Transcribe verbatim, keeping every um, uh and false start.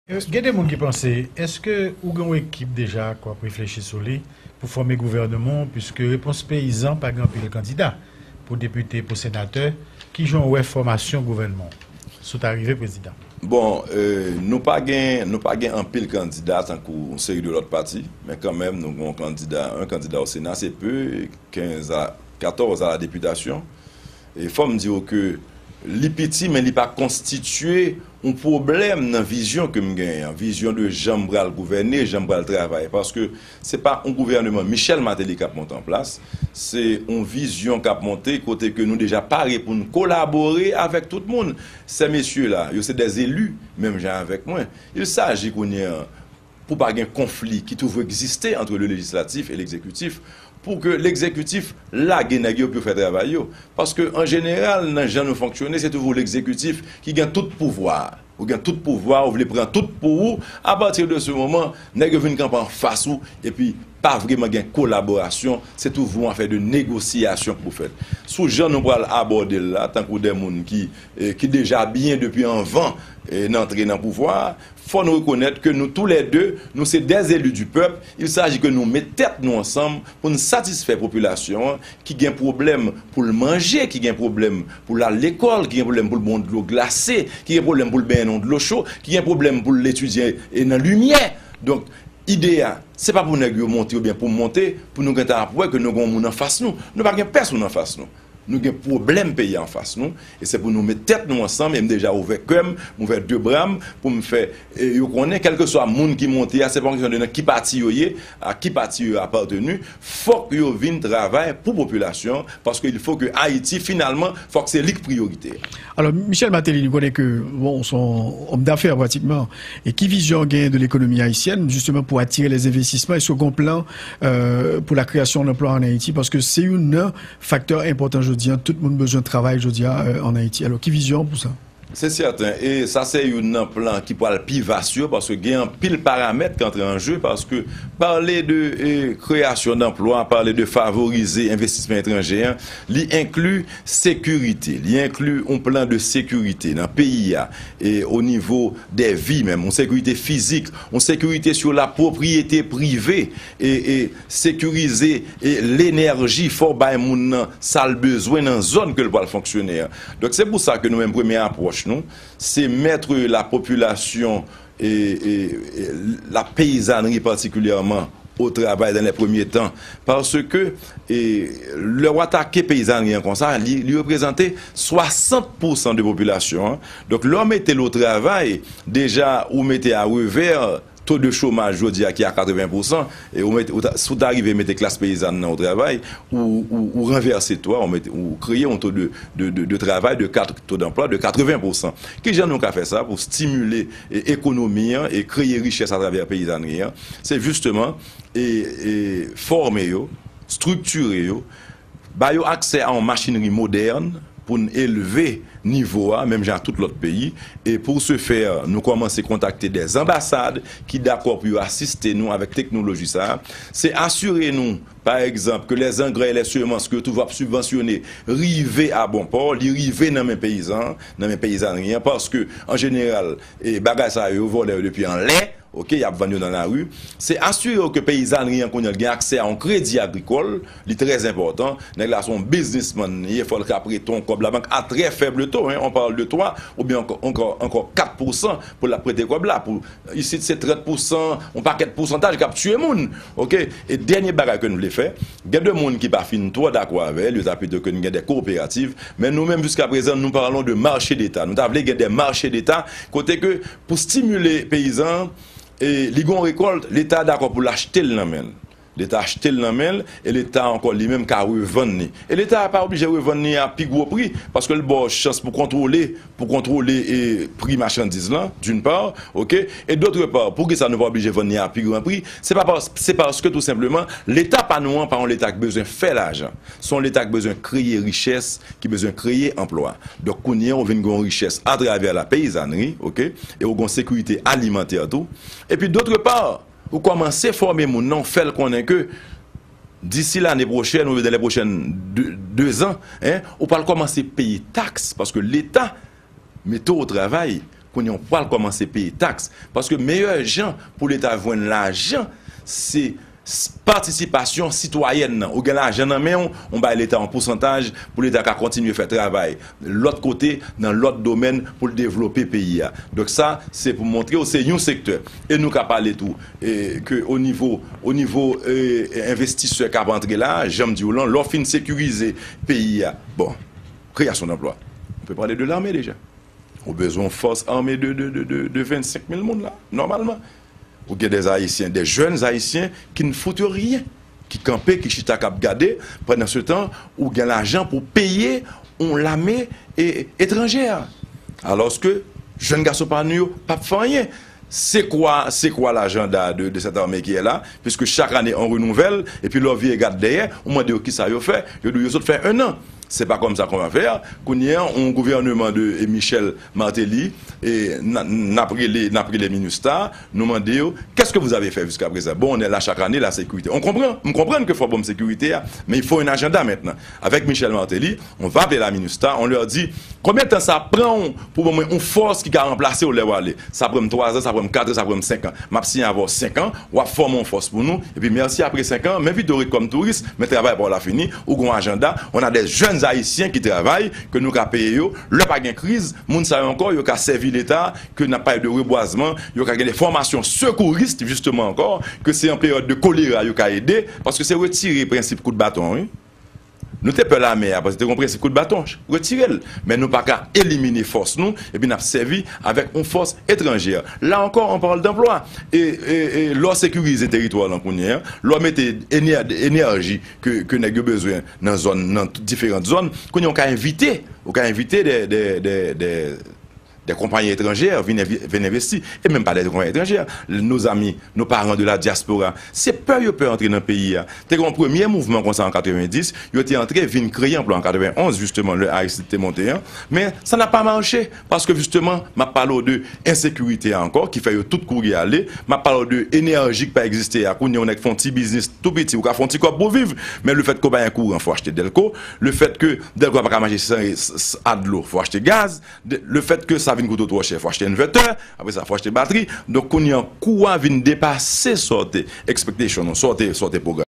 Gen de moun ki panse, èske ou gen yon ekip deja k w ap reflechi sou li pou fòme gouvènman, piske Repons Peyizan pa gen anpil kandida pou depite, pou senatè? Ki jan w wè fòmasyon gouvènman si w ta rive prezidan? Bon, e, nou pa gen, nou pa gen anpil kandida tankou yon seri de lòt pati, men kanmenm nou gen yon kandida, yon kandida o Sena, se pe, kenz a katòz a la depitasyon. E fò m di w ke li piti, men li pa konstitye yon pwoblèm nan vizyon ke m genyen an, vizyon de jan m pral gouvène, jan m pral travay. Paske se pa yon gouvèneman Michel Martelly k ap monte an plas, se yon vizyon k ap monte kote ke nou deja pare pou n kolabore avèk tout moun. Ces messieurs-là, yo se des élus, menm jan avèk mwen. Il s'agit kounye an pou pa gen konfli ki toujou egziste entre le législatif et l'exécutif, pou ke legzekitif lage nèg yo pou yo fè travay yo. Paske, an jeneral, nan jan nou fonksyone, se toujou legzekitif ki gen tout pouvwa a. Ou gen tout pouvwa, ou vle pran tout pou ou. Apati de se moman, nèg yo vin kanpe anfas ou, epi pa vrèman gen kolaborasyon, se toujou yon afè de negosyasyon k pou fèt. Sou jan nou pral abòde l la, tankou de moun ki, e, ki deja byen depi anvan, e, n antre nan pouvwa a, fò nou rekonèt ke nou toulède, nou se des élus du peuple. Il s'agit ke nou met tèt nou ansanm pou n satisfè popilasyon an ki gen pwoblèm pou l manje, ki gen pwoblèm pou l al lekòl, ki gen pwoblèm pou l bwè yon dlo glase, ki gen pwoblèm pou l benyen nan yon dlo cho, ki gen pwoblèm pou l etidye e nan limyè. Donk, ide a, se pa pou nèg yo monte oubyen pou m monte, pou nou gentan ap wè ke nou gen yon moun anfas nou. Nou pa gen pèsonn anfas nou. Nou gen pwoblèm peyi a anfas nou, e se pou nou met tèt nou ansanm, e m deja ouvè kè m, m ouvè de bra m, pou m fè, e, yo konnen, kèlkeswa moun ki monte a, se pa yon kesyon de nan ki pati yo ye, a ki pati yo apateni, fòk yo vin travay pou popilasyon, paske il faut que Ayiti, finalman, fòk se li k priyorite. Alò, Michel Martelly, nou konnen ke, bon, se yon òm dafè pratikman, e ki vizyon w genyen de lekonomi ayisyèn, jisteman, pou atire lèzenvestisman, èske w gen yon plan, euh, pour la création d'emplois en Haïti, paske se youn nan faktè enpòtan jodi a, tout moun bezwen travay jodi a, euh, an Ayiti. Alò, ki vizyon pou sa? Se sèten, e sa se youn nan plan ki pral pi vas yo, paske gen anpil paramèt ki antre an je, paske pale de, e, kreyasyon danplwa, pale de favorize envestisman etranje an, li enkli sekirite, li enkli yon plan de sekirite nan peyi a, e o nivo de vi menm, yon sekirite fizik, yon sekirite sou la pwopriyete prive, e, e sekirize, e lenèji, fò w bay moun nan sa l bezwen nan zòn ke l pral fonksyone an. Donk, se pou sa ke nou menm, premye apwòch nou, se mèt la popilasyon e, e, e la peyizanri patikilyèman o travay dan lè premye tan. Paske, e, lè w atake peyizanri an konsa, li, li reprezante swasant pousan de popilasyon an. Donk, lè w mete l o travay, deja, ou mete a revè to de chomaj jodi a ki a katreven pousan, e ou mete, ou ta, si w ta rive mete klas peyizàn nan o travay, ou, ou, ou ranvèse to a, ou mete, ou kreye yon to de, de, de, de travay, de kat-, to danplwa de katreven pousan. Kijan nou ka fè sa pou stimile, e, ekonomi an e kreye richès atravè peyizanri an? Se jisteman, e, e, fòme yo, estriktire yo, ba yo aksè a yon machinri modèn pou n elve nivo a, menm jan ak tout lòt peyi. E pour ce faire, nou kòmanse kontakte dè anbasad ki dakò pou yo asiste nou avèk teknoloji sa a. Se asire nou, pa egzanp, ke lè zangrè e lè semans ke yo toujou ap sibvansyone rive a bon pò, li rive nan men peyizan, nan men peyizanri an, paske, an jeneral, e bagay sa yo, yo vòlè yo depi anlè, oke, y ap vann yo nan lari. Se asire w ke peyizanri an kounye a l gen aksè a yon kredi agrikòl, li trè enpòtan. Nèg la se yon biznismann, li ye, fò l ka prete yon kòb labank a trè fèb to, hein, on parle de twa oubyen ankò, ankò, ankò kat pousan pou l ap prete kòb la. Pou, isit se trant pousan, yon pakèt pousantaj k ap tiye moun, oke? E dènye bagay ke n vle fè, gen de moun ki pa fin twò dakò avè l, yo ta pito ke n gen de kowoperativ, men nou menm, jiskaprezan, nous parlons de marché d'État. Nou ta vle gen de mache deta, kote ke pou stimile peyizan an, e li gen yon rekòlt, Leta dakò pou l achte l nan men l. Leta achte l nan men l, e Leta ankò li menm ka revann li. E Leta a pa oblije revann li a pi gwo pri, paske l ba w chans pou kontwole, pou kontwole, e, pri machandiz lan, d'une part, oke? E d'autre part, poukisa nou pa oblije vann li a pi gran pri? Se pa pas-, se paske tou senpleman, Leta pa nou an pa yon Leta ki bezwen fè lajan. Se yon Leta ki bezwen kreye richès, ki bezwen kreye anplwa. Donk, kounye a, ou vin gen yon richès atravè la peyizanri, oke? E ou gen yon sekirite alimantè tou. Epi, d'autre part, ou kòmanse fòme moun nan, ou fè l konnen ke d'ici l'année prochaine, oubyen dans les prochaines deux, deux ans, hein, ou pral kòmanse peye taks, paske Leta mete w o travay, Kounye a w pral kòmanse peye taks. Paske meyè jan pou Leta jwenn lajan, se s- patisipasyon sitwayèn nan. Ou gen lajan nan men w, ou bay Leta yon pousantaj pou Leta ka kontinye fè travay lòt kote, nan lòt domèn pou l devlope peyi a. Donk sa, se pou montre w se yon sektè. E nou ka pale tou, e, ke o nivo, o nivo, e, envestisè k ap antre la, jan m di w lan, lè w fin sekirize peyi a, bon, kreyasyon danplwa. On peut parler de l'armée déjà. Ou bezwen yon fòs ame de, de, de, de, de vennsenk mil moun la, nòmalman. Ou gen des Haïtiens, des jeunes Haïtiens qui ne foutent rien, ki kanpe, ki chita, k ap gade, pandan se tan, ou gen lajan pou peye yon lame e, etranjè. Alòske, jèn gason pa nou yo p ap fè anyen. C'est quoi, c'est quoi l'agenda de, de cette armée qui est là? Puisque chaque année on renouvelle, epi lè w vire gad dèyè, ou mande yo kisa yo fè, yo di w yo sot fè un an. Se pa kòmsa qu'on va faire. Kounye a, yon gouvènman de, e, Michel Martelly, e n a- n ap rele, n ap rele MINUSTAH, nou mande yo, qu'est-ce que vous avez fait jusqu'à présent? Bon, on est là chaque année, la sécurité. On comprend, m konprann ke fò ban m sekirite a, mais il faut un agenda maintenant. Avec Michel Martelly, on va appeler la MINUSTAH, on leur dit, combien de temps ça prend pour ban mwen yon fòs ki ka ranplase w lè w ale? Sa pran m twa zan, sa pran m kat an, sa pran m senk an. M ap siyen avè w senk an, w ap fòme yon fòs pou nou, epi mèsi apre senk an, men vit ou ret kòm touris, men travay pa w la fini, ou gon ajanda, on a des jeunes Haïtiens qui travaillent, ke nou ka peye yo, lè pa gen kriz, moun sa yo ankò, yo ka sèvi Leta, ke n ap pale de rebwazman, yo ka gen de fòmasyon sekouris, jisteman ankò, ke se an peryòd de kolera yo ka ede, paske se retire prensip kout baton, wi. Nou te pè lame a, paske te gon prensip kout baton, retire l. Men nou pa ka elimine fòs nou, epi n ap sèvi avèk yon fòs etranjè. La ankò, on parle d'emploi. E, e, e lè w sekirize teritwa w lan kounye a, lè w mete enè- enèji ke, ke nèg yo bezwen nan zòn, nan diferan zòn, kounye a w ka envite, ou ka envite de, de, de, de, des compagnies étrangères vin envi- vin envesti, e menm pa des compagnies étrangères, nos amis, nos parents de la diaspora, se pè yo pè antre nan peyi a. Te gen yon premye mouvman konsa an katrevendis, yo te antre vin kreye anplwa an katrevenonz, jisteman, lè Aristide te monte an, men sa n a pa mache, paske jisteman, m ap pale w de ensekirite a ankò, ki fè yo tout kouri ale, m ap pale w de enèji ki pa egziste a, kounye a yon nèg fè yon ti biznis tou piti, ou ka fè yon ti kòb pou w viv, men lefètke w pa gen kouran, fò w achte dèlko, lefètke dèlko a pa ka mache san, s- s- a dlo, fò w achte gaz, de- lefètke sa vin koute w twò chè, fò w achte envètè, apre sa, fò w achte batri. Donk, kounye a, kou a vin depase sa w te expectation, sa w te, sa w te pwograme.